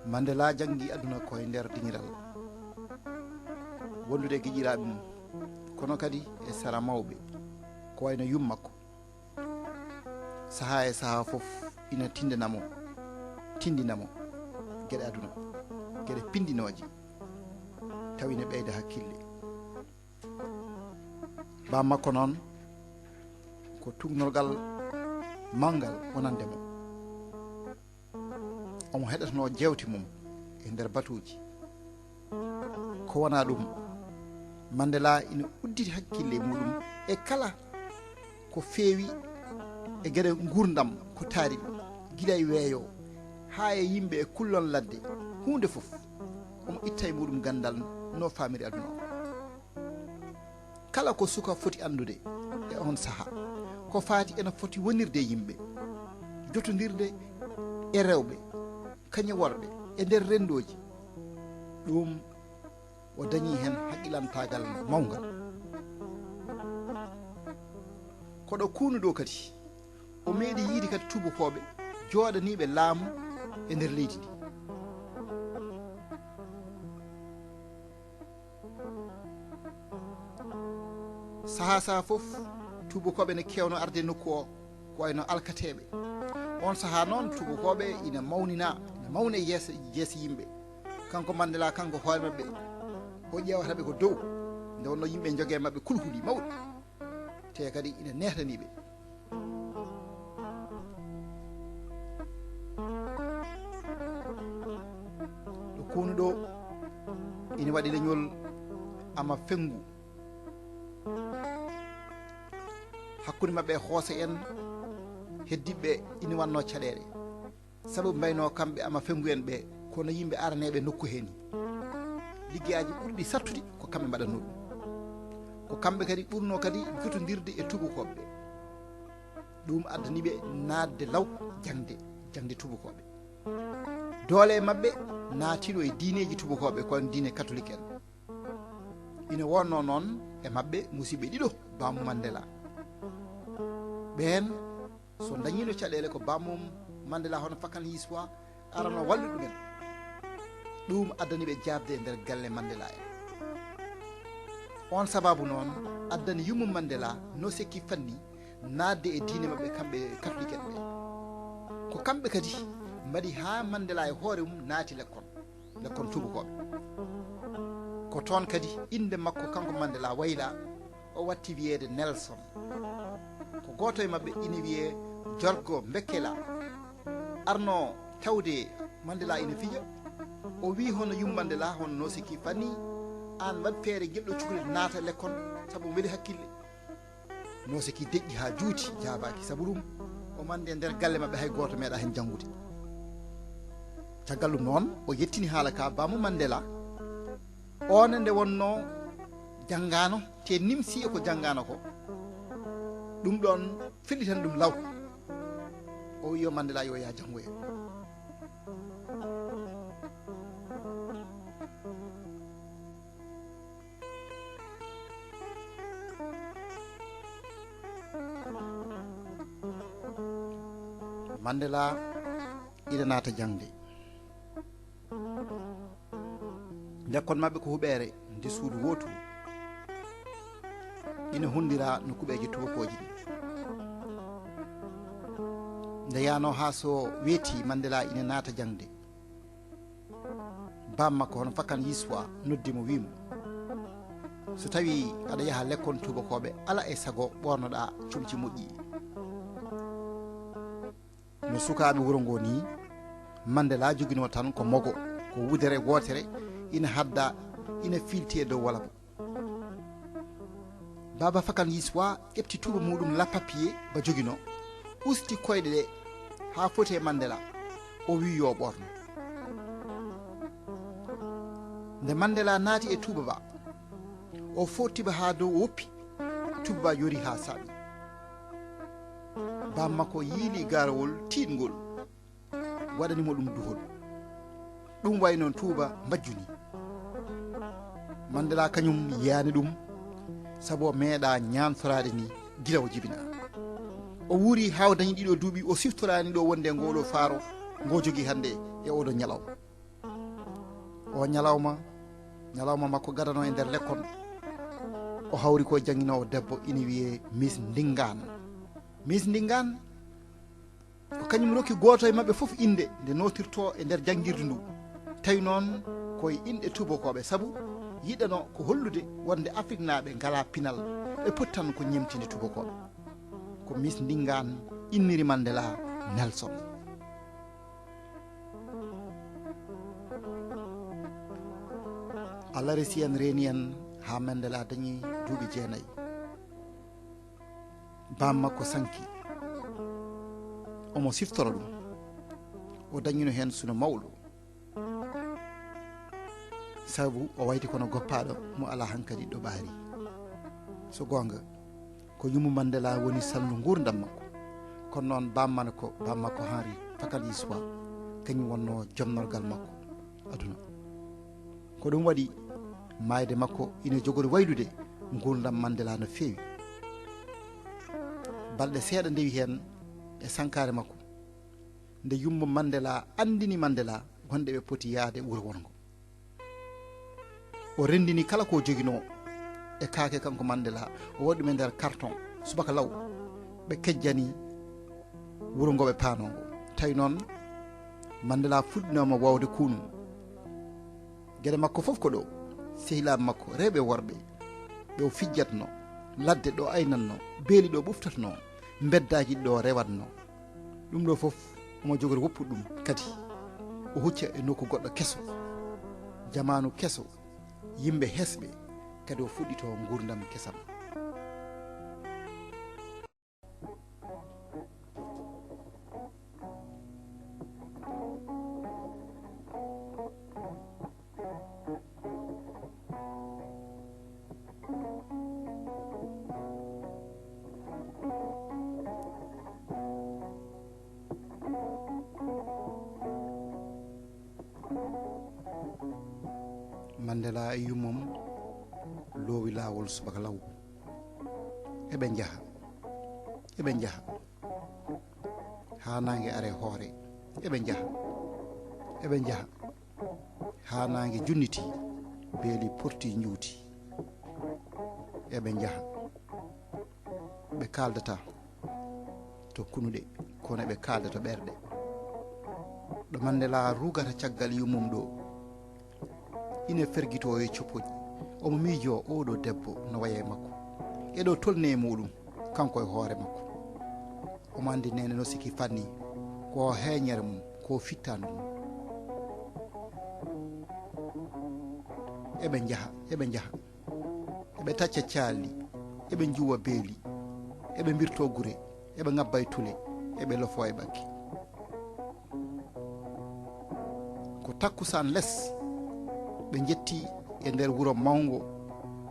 Mandela janngi aduna ko e nder diŋiral, wondude e giƴiraaɓe mum, kono kadi e sara mawɓe, ko wayno yummakko. Sahaa e sahaa fof ina tindina mo, tindina mo geɗe aduna, geɗe pindinooje, tawi ina ɓeyda hakkille. Baa makko noon, ko tuugnorgal manngal wonande mo. Omo heɗotonoo jeewte mum e nder batuuji. Ko wonaa ɗum, Mandela ina udditi hakkille muɗum e kala ko feewi e geɗe nguurndam ko taari ɗum, gila e weeyo haa e yimɓe e kullon ladde, huunde fof omo itta e muɗum ganndal no faamiri aduna o. Kala ko suka foti anndude e oon sahaa, ko faati ena foti wonirde e yimɓe, jotondirde e rewɓe, kañum e worɓe, e nder renndooji. Ɗum o dañii heen haqqilantaagal mawngal. Ko ɗo Kuunu ɗo kadi, o meeɗi yiyde kadi tuubakooɓe jooɗaniiɓe laamu e nder leydi ndi. Sahaa sahaa fof, tuubakooɓe ne keewno arde e nokku o, ko wayno alkateeɓe. Oon sahaa noon, tuubakooɓe ina mawninaa, ina mawni e yeeso, yeeso yimɓe. Kanko Mandela, kanko hoore maɓɓe, o ƴeewata ɓe ko dow. Nde wonnoo yimɓe njogii e maɓɓe kulhuli mawɗi, te kadi ina nehtanii ɓe. Ɗo Kuunu ɗo, ina waɗi leñol Ama Fenngu. Hakkunde maɓɓe e Hoose en, heddiiɓe ɓe ina wannoo caɗeele. Sabu mbaynoo kamɓe Ama Fenngu en ɓe, kono yimɓe araneeɓe nokku hee nii. Liggeyaaji ɓurɗi sattude ko kamɓe mbaɗatnoo ɗum. Ko kamɓe kadi ɓurnoo kadi jotondirde e tuubakooɓe ɓe. Ɗum addani ɓe naatde law jaŋde, jaŋde tuubakooɓe. Doole e maɓɓe naatiino e diineeji tuubakooɓe, ko wayno diine katolik en. Ina wonnoo noon e maɓɓe musiɓɓe ɗiɗo Baamu Mandela. Ɓeen, so dañiino caɗeele, ko Baamu Mandela hono Fakan Yiswa arano wallude ɗumen. Ɗum addani ɓe jaabde e nder galle Mandela en. Oon sabaabu noon addani yumma Mandela Noseki Fanni naatde e diine maɓɓe, kamɓe katolik en ɓe. Ko kamɓe kadi mbaɗi haa Mandela e hoore mum naati lekkol, lekkol tuubakooɓe. Ko toon kadi innde makko kanko Mandela waylaa, o watti wiyeede Nelson. Ko gooto e maɓɓe ina wiyee Jorgo Mbekkela, arno tawde Mandela ina fija. O wii hono yumma Mandela, hono Noseki Fanni, aan waɗ feere ngel ɗo cukalel naata lekkol, sabu o weli hakkille. Noseki deƴƴi haa juuti, jaabaaki. Sabu ɗum, o mande nder galle maɓɓe hay gooto meeɗaa heen janngude. Caggal ɗum noon, o yettini haala ka Baamu Mandela, oon nde wonnoo janngaano, te nimsi e ko janngaano ko. Ɗum ɗoon fellitani ɗum law. O wii yo Mandela yo yaa janngoye. Mandela ina naata jaŋde. Lekkol maɓɓe ko huɓeere nde suudu wootu. Ina hunndira no kuɓeeje tuubakooji ɗi. Nde yaanoo haa so weeti, Mandela ina naata jaŋde. Baam makko hono Fakan Yiswa noddi mo, wii mo, so tawii aɗa yaha lekkol tuubakooɓe, ala e sago ɓoornoɗaa comci moƴƴi. No sukaaɓe wuro ngoo nii, Mandela joginoo tan ko mogo, ko wudere wootere, ina hadda, ina fiilti e dow wala mo. Baaba Fakan Yiswa ƴefti tuuba muuɗum lappapiye ba joginoo, usti koyɗe ɗe haa foti e Mandela, o wii yo ɓoorno. Nde Mandela naati e tuuba ba, o footti ba haa dow, o woppi, tuuba ba yori haa saaɓi. Baam makko yiili gaarawol tiiɗngol, waɗani mo ɗum duhol. Ɗum wayi noon tuuba mbajju nii. Mandela kañum yiyaani ɗum, sabu o meeɗaa ñaantoraade nii gila o jibinaa. O wuuri haa o dañi ɗiɗo duuɓi, o siftoraani ɗo wonde ngoo ɗo faaro ngo jogii hannde e oo ɗo ñalawma. O ñalawma, ñalawma makko gadano e nder lekkol, o hawri ko jannginoowo debbo ina wiyee Miss Ndingaan. Miss Ndingaan ko kañum rokki gooto e maɓɓe fof innde nde nootirtoo e nder janngirdu ndu. Tawi noon ko e inɗe tuubakooɓe, sabu yiɗano ko hollude wonde Afriknaaɓe ngalaa pinal, ɓe poti tan ko ñemtinde tuubakooɓe. Ko Miss Ndingaan inniri Mandela Nelson. Allah resi en, reeni en haa Mandela dañi duuɓi jeenayi. Baam makko sanki. Omo siftora ɗum. O dañino heen suno mawɗo. Sabu o wayti kono goppaaɗo mo alaa hankadi ɗo ɓaari. So goonga, ko yumma Mandela woni salndu nguurndam makko. Kono noon baam makko, baam makko Henri Fakan Yiswa, Kañum wonnoo jomnorgal makko aduna. Ko ɗum waɗi maayde makko ina jogori waylude nguurndam Mandela no feewi. Balɗe seeɗa ndewi heen e sankaare makko, nde yumma Mandela anndini Mandela wonde ɓe poti yahde wuro wonngo. O renndini kala ko joginoo e kaake kanko Mandela, o waɗi ɗum e nder karton. Subaka law, ɓe kejjani wuro ngo ɓe paanoo ngo. Tawi noon, Mandela fuɗɗinooma waawde kuunum. Geɗe makko fof ko ɗo, sehilaaɓe makko, rewɓe e worɓe, ɗo fijjatno, ladde ɗo aynatno, beeli ɗo ɓuftatno, mbeddaaji ɗo rewatno. Ɗum ɗo fof omo jogori woppude ɗum kadi. O hucca e nokku goɗɗo keso, jamaanu keso, yimɓe hesɓe, kadi o fuɗɗito nguurndam kesam. Mandela e yummum loowi laawol subaka law. Eɓe njaha, eɓe njaha, haa naange are hoore. Eɓe njaha, eɓe njaha, haa naange junniti, beeli porti njuuti. Eɓe njaha, ɓe kaaldata to kunuɗe, kono ɓe kaalda to ɓerɗe. Ɗo Mandela rugata caggal yummum ɗo, ina fergitoo e coppoƴi. Omo miijoo oo ɗo debbo no waya e makko. E ɗo tolni e muɗum, kanko e hoore makko. Omo anndi neene no siki fanni, ko heeñere mum, ko fittaandu mum. Eɓe njaha, eɓe njaha. Eɓe tacca caalli, eɓe njuwa beeli, eɓe mbirto gure, eɓe ngabba e tule, eɓe lofo e ɓakki. Ko takkusaan les, ɓe njetti e nder wuro mawngo,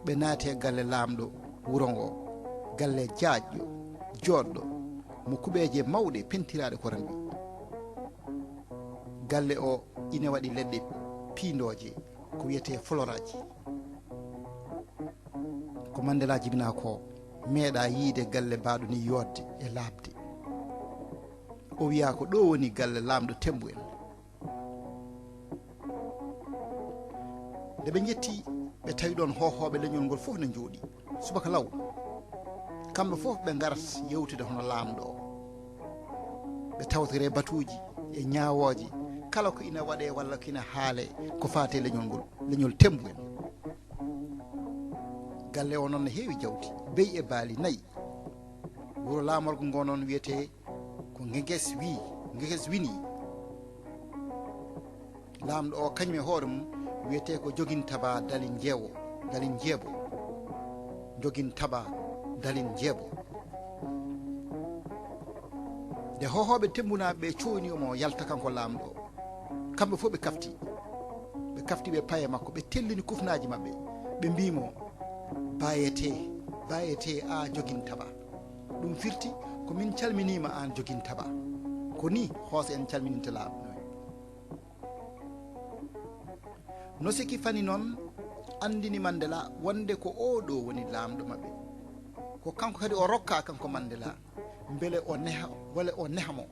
ɓe naati e galle laamɗo wuro ngo, galle jaajɗo, jooɗɗo, mo kuɓeeje mawɗe pentiraaɗe ko ranwi. Galle o ina waɗi leɗɗe piindooje, ko wiyetee floraaji. Ko Mandela jibinaa ko, meeɗaa yiyde galle mbaaɗo ni yooɗde e laaɓde. O wiyaa ko ɗo woni galle laamɗo Temmbu en. Nde ɓe njetti, ɓe tawi ɗoon hoohooɓe leñol ngol fof ne njooɗii. Subaka law, kamɓe fof ɓe ngarat yewtude hono laamɗo o. Ɓe tawtore batuuji e ñaawooje, kala ko ina waɗee walla ko ina haalee ko faati e leñol ngol, leñol Temmbu en. Galle o noon ne heewi jawdi, beyi e baali, nayi. Wuro laamorgo ngo noon wiyetee ko Ngeges wii, Ngeges winii. Laamɗo o kañum e hoore mum wiyetee ko Jogin Taba Dalin Jeewo, Dalin Jeebo. Jogin Taba Dalin Jeebo. Nde hoohooɓe Temmbunnaaɓe ɓe coowni omo yalta kanko laamɗo o, kamɓe fof ɓe kafti. Ɓe kafti ɓe paye makko, ɓe tellini kufnaaji maɓɓe. Ɓe mbii mo, "Bayetee, bayetee a Jogin Taba." Ɗum firti ko min calminiima aan Jogin Taba. Ko nii Hoose en calmininta laamɗo en. No siki fani noon anndini Mandela wonde ko oo ɗo woni laamɗo maɓɓe. Ko kanko kadi o rokka kanko Mandela, mbele o neha, walla o neha mo.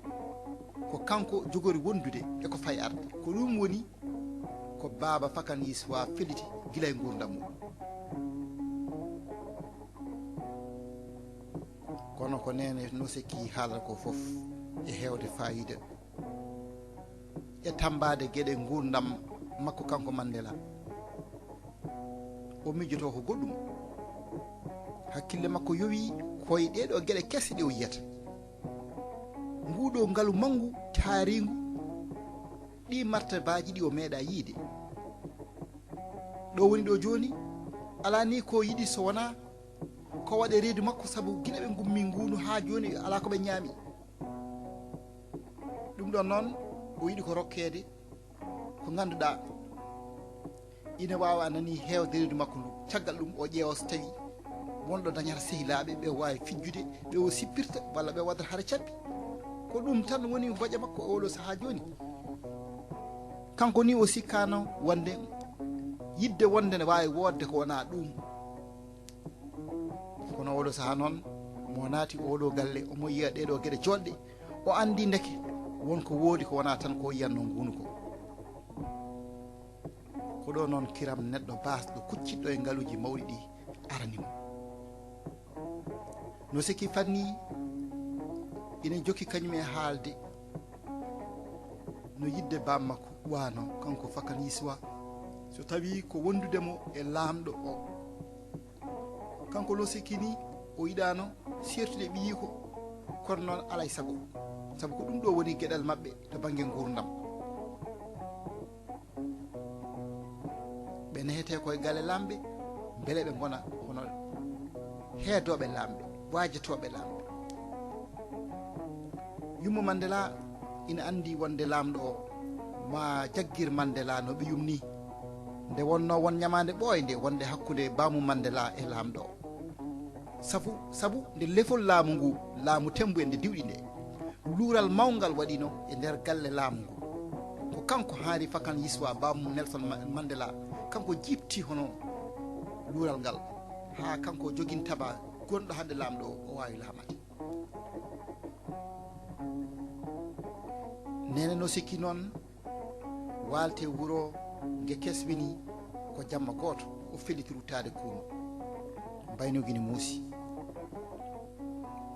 Ko kanko jogori wondude e ko fayi arde. Ko ɗum woni ko Baaba Fakan Yisuwa feliti gila e nguurndam mum. Kono ko neene no siki haalata ko fof e heewde faayiida e tammbaade geɗe nguurndam makko kanko Mandela. O miijotoo ko goɗɗum. Hakkille makko yowi ko e ɗee ɗoo geɗe kese ɗe o yiyata. Nguu ɗoo ngalu manngu taariingu, ɗii martabaaji ɗi o meeɗaa yiyde. Ɗo woni ɗo jooni, alaa ni ko yiɗi so wonaa ko waɗe reedu makko, sabu gila ɓe ngummi nguunu haa jooni alaa ko ɓe ñaami. Ɗum ɗon noon, o yiɗi ko rokkeede ko ngannduɗaa ina waawa nani heewde reedu makko ndu. Caggal ɗum o ƴeewa so tawi wonɗo dañata sehilaaɓe ɓe waawi fijjude, ɓe o sippirta walla ɓe waɗata hara cabbi. Ko ɗum tan woni boƴa makko e oɗo sahaa jooni. Kanko ni o sikkaano wonde yidde wonde ne waawi woodde ko wonaa ɗum. Kono oɗo sahaa noon, mo naati oɗo galle, omo yiya ɗeɗo geɗe joɗɗe, o anndi ndeke won ko woodi ko wonaa tan ko yiyatno nguunu ko. Ko ɗo noon kiram neɗɗo baasɗo kucciɗɗo e ngaluuji mawɗi ɗi arani mo. No sikki fanni ina jokki kañum e haalde no yidde bammakko wano kanko Fakan Yiswa, so tawi ko wondude mo e laamɗo o. Kanko no sikki ni o yiɗano sertude ɓiyiiko, kono noon alay sago, sabu ko ɗum ɗo woni geɗal maɓɓe to bannge nguurndam. Ɓe nehete koye galle laamɓe, mbele ɓe ngona hono heedooɓe laamɓe, waajotooɓe laamɓe. Yumma Mandela ina anndi wonde laamɗo o ma jaggir Mandela no ɓiyum ni. Nde wonno won ñamaande ɓooynde wonde hakkunde Baamu Mandela e laamɗo o. Sabu, sabu nde lefol laamu ngu, laamu tembu en nde diwɗi nde, luural mawngal waɗino e nder galle laamu ngu. Ko kanko Henri Fakan Yiswa, baamu Nelson Ma-, Mandela, kanko jiɓti hono luural ngal, haa kanko jogintaba gonɗo hannde laamɗo o, o waawi laamade. Nene no sikki noon, walte wuro nge keswini ko jamma gooto, o felliti ruttaade kuuno. Mbaynogi ne muusi.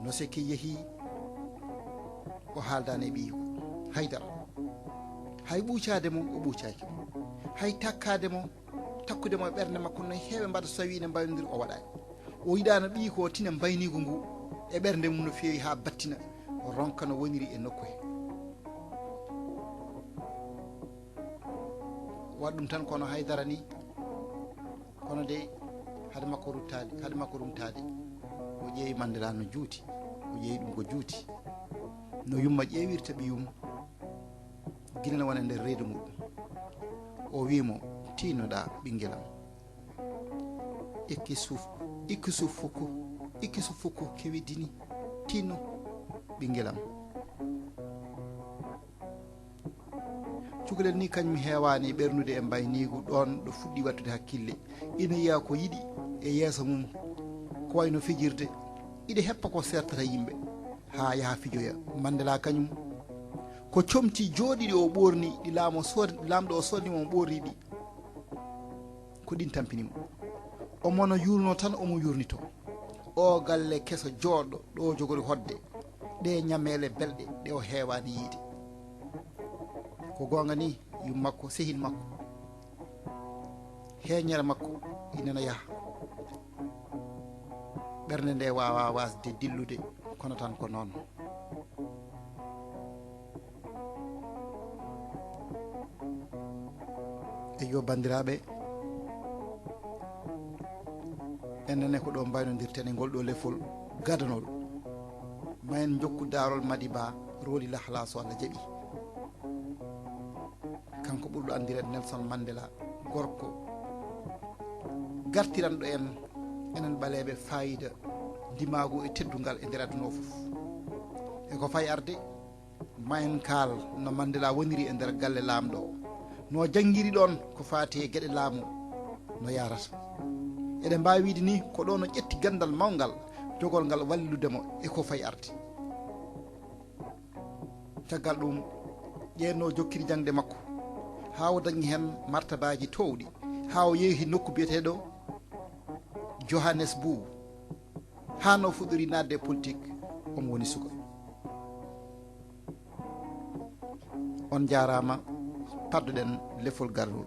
No sikki yehi, o haaldaani e ɓiyiiko haydara. Hay ɓuucaade mo, o ɓuucaaki mo. Hay takkaade mo, takkude mo e ɓernde makko no heewe mbaɗa so tawii ne mbaynodiri o waɗaani. O yiɗaano ɓiyiiko o tina mbayniigu ngu e ɓernde mum no feewi haa battina, o ronka no woniri e nokku he. Waɗ ɗum tan kono haydara ni, kono de hade makko ruttaade, hade makko rumtaade, o ƴeewi Mandela no juuti, o ƴeewi ɗum ko juuti. No yumma ƴeewirta ɓiyum, gila no wona nder reedu muɗum. O wi'i mo, "Tiinoɗaa, ɓinngel am." Ikki suf-, ikki suf fukku, ikki suf fukku kewi dini, "Tiino, ɓinngel am." Cukalel ni kañum heewaani ɓernude e mbayniigu ɗoon ɗo fuɗɗi wattude hakkille. Ina yiya ko yiɗi e yeeso mum, ko wayno fijirde. Iɗe heppa ko sertata yimɓe, haa yaha fijoya. Mandela kañum, ko comci jooɗiiɗi o ɓoorni, ɗi laamo sood-, laamɗo o soodni mo, o ɓoorni ɗi. Ko ɗin tampini mo. Omo no yuurno tan, omo yuurnito. O galle keso jooɗɗo, ɗo jogori hoɗde. Ɗe ñameele belɗe, ɗe o heewaani yiide. Ko goonga ni, yum makko, sehil makko, heeñere makko, ina no yaha. Ɓernde nde waawaa waasde dillude, kono tan ko noon. Eyyo, banndiraaɓe, enen ne ko ɗo mbaynodirten e ngol ɗo lefol gadanol. Ma en njokku daarol Madiba Rooli Lahla so Allah jaɓi. Kanko ɓurɗo anndireede Nelson Mandela, gorko gartiranɗo en, enen ɓaleeɓe, faayiida, ndimaagu e teddungal e nder aduna o fof. E ko fayi arde, ma en kaal no Mandela woniri e nder galle laamɗo o, no janngiri ɗoon ko faati e geɗe laamu no yahrata. Eɗen mbaawi wiyde ni ko ɗo no ƴetti ganndal mawngal, jogol ngal wallude mo e ko fayi arde. Caggal ɗum, ƴeenno jokkiri jaŋde makko, haa o dañi heen martabaaji toowɗi, haa o yehi nokku biyeteeɗo Johannesburg, haa no fuɗɗori naatde e politik, omo woni suka. On njaaraama, paddoɗen lefol garol.